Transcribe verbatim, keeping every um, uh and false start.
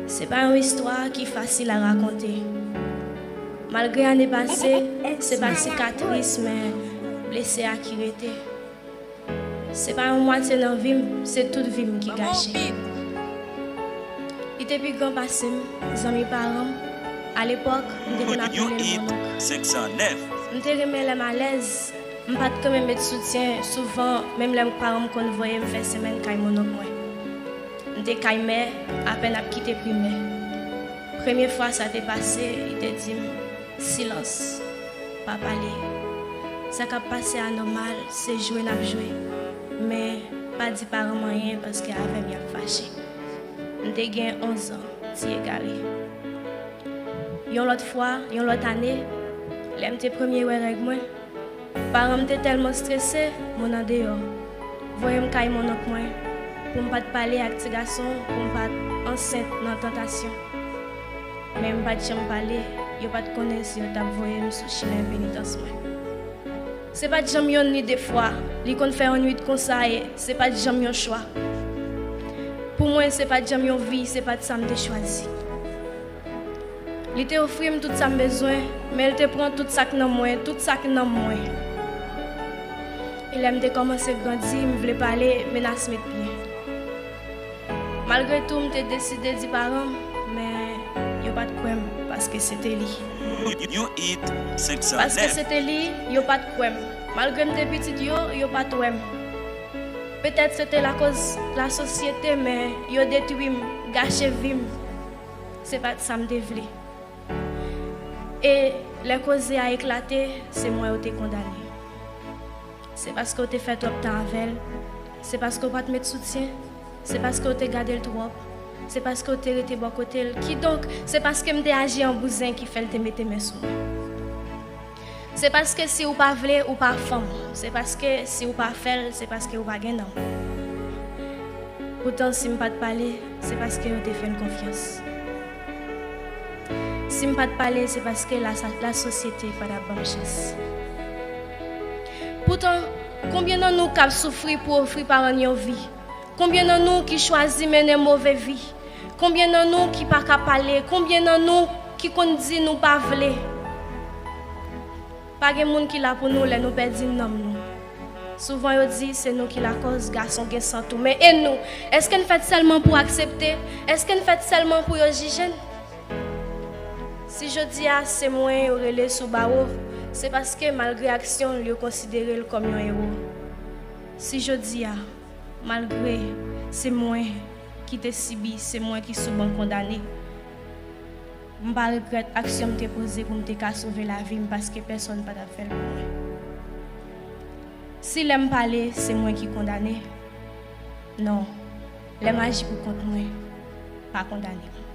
Se pa yon istwa ki fasil a rakonte. Malgre ane pase, se pa sikatris, men blese a ki rete. Se pa yon mwatye nan vi m, se tout vi m ki gache. Li te pi gran pase m, zanmi paran m. Alepòk, m te konn apele l mononk. M te renmen lè m alèz. M pa t renmen met soutyen, souvan, menm lè paran m konn voye m fè semèn kay mononk mwen. M te kay mè, apèn ap kite primè. Premye fwa sa te pase, li te di m, "Silans, pa pale. Sa k ap pase a nòmal, se jwe n ap jwe. Men, pa di paran m anyen, paske avè m y ap fache." M te gen onz an, ti egare. Yon lòt fwa, yon lòt ane, lè m te premye wè règ mwen, paran m te tèlman strese, moun andeyò voye m kay mononk mwen pou m pa t pale ak ti gason, pou m pa t ansent nan tantasyon. Men m pa t janm pale, yo pa t konnen si yo t ap voye m sou chimen penitans mwen. Se pa t janm yonn ni de fwa, li konn fè yon nwit konsa e se pa t janm yon chwa. Pou mwen, se pa t janm yon vi, se pa t sa m te chwazi. Li te ofri m tout sa m bezwen, men l te pran tout sa k nan mwen, tout sa k nan mwen. E lè m te kòmanse grandi, m vle pale, menas met pye. Malgre tou, m te deside di paran m, men yo pa t kwè m, paske se te li. Paske se te li, yo pa t kwè m. Malgre m te pitit yo, yo pa t wè m. Petèt se te lakoz lasosyete, men yo detwi m, gache vi m. Se pa t sa m te vle. E lè koze a eklate, se mwen yo te kondane. Se paske w te fè twòp tan avè l. Se paske w pa t met soutyen. Se paske w te gade l twòp. Se paske w te rete bò kote l. Kidonk, se paske m te aji an bouzen ki fè l te mete men sou mwen. Se paske si w pa vle, ou pa fanm. Se paske si w pa fè l, se paske w pa gen nanm. Poutan, si m pa t pale, se paske yo te fè l konfyans. Si m pa t pale, se paske la, lasosyete pa t ap ban m chans. Poutan, konbyen nan nou k ap soufri pou ofri paran n yon vi? Konbyen nan nou ki chwazi mennen move vi? Konbyen nan nou ki pa ka pale? Konbyen nan nou ki konn di nou pa vle? Pa gen moun ki la pou nou lè nou pèdi nanm nou. Souvan yo di se nou ki lakòz gason gen san tou. Men e nou? Èske n fèt sèlman pou aksepte? Èske n fèt sèlman pou yo jije n? Si jodi a se mwen yo rele sou bawo, se paske malgre aksyon l, yo konsidere l kòm yon ewo. Si jodi a, malgre se mwen ki te sibi, se mwen ki sou ban kondane, m pa regrèt aksyon m te poze pou m te ka sove lavi m, paske pèsonn pa t ap fè l pou mwen. Si lè m pale, se mwen ki kondane, non, lè m aji pou kont mwen, pa kondane m.